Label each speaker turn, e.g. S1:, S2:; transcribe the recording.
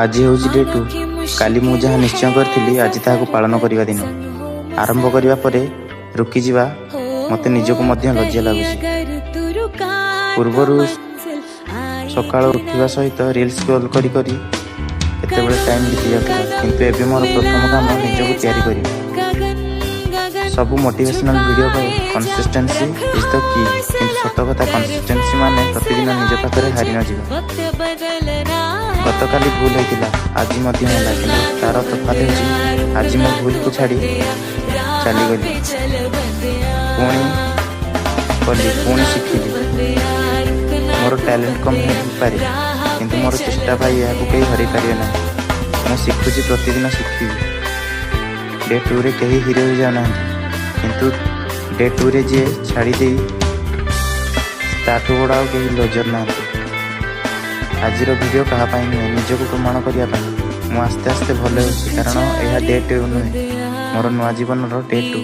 S1: ଆଜି ହେଉଛି ଡେ 2। କାଲି ମୁଁ ଯାହା ନିଶ୍ଚୟ କରିଥିଲି, ଆଜି ତାହାକୁ ପାଳନ କରିବା ଦିନ। ଆରମ୍ଭ କରିବା ପରେ ରୁକିଯିବା ମୋତେ ନିଜକୁ ମଧ୍ୟ ଲଜ୍ଜା ଲାଗୁଛି। ପୂର୍ବରୁ ସକାଳୁ ଉଠିବା ସହିତ ରିଲ୍ସ ସ୍କ୍ରୋଲ୍ କରି କରି କେତେବେଳେ ଟାଇମ୍ ବିତି ଯାଉଥିଲା, କିନ୍ତୁ ଏବେ ମୋର ପ୍ରଥମ କାମ ନିଜକୁ ତିଆରି କରିବା। ସବୁ ମୋଟିଭେସନାଲ ଭିଡ଼ିଓ କହେ, "Consistency is the key." କିନ୍ତୁ ସତ କଥା, କନସିଷ୍ଟେନ୍ସି ମାନେ ପ୍ରତିଦିନ ନିଜ ପାଖରେ ହାରି ନଯିବା। ଗତକାଲି ଭୁଲ ହେଇଥିଲା, ଆଜି ମଧ୍ୟ ହେଲା, କିନ୍ତୁ ତାର ତଫାତ ହେଉଛି ଆଜି ମୁଁ ଭୁଲକୁ ଛାଡ଼ି ଚାଲିଗଲି, ପୁଣି କଲି, ପୁଣି ଶିଖିଲି। ମୋର ଟ୍ୟାଲେଣ୍ଟ କମ୍ ହେଇପାରେ, କିନ୍ତୁ ମୋର ଚେଷ୍ଟା ଭାଇ, ଏହାକୁ କେହି ହରାଇ ପାରିବେ ନାହିଁ। ମୁଁ ଶିଖୁଛି, ପ୍ରତିଦିନ ଶିଖିବି। ଡେ 2ରେ କେହି ହିରୋ ହେଇଯାଉନାହାନ୍ତି, କିନ୍ତୁ ଡେ 2ରେ ଯିଏ ଛାଡ଼ି ଦେଇ, ତାଠୁ ବଡ଼ ଆଉ କେହି ଲୁଜର ନାହାନ୍ତି। ଆଜିର ଭିଡ଼ିଓ କାହା ପାଇଁ ନୁହେଁ, ନିଜକୁ ପ୍ରମାଣ କରିବା ପାଇଁ। ମୁଁ ଆସ୍ତେ ଆସ୍ତେ ଭଲ ହେଉଛି, କାରଣ ଏହା ଡେ 2 ନୁହେଁ, ମୋର ନୂଆ ଜୀବନର ଡେ 2।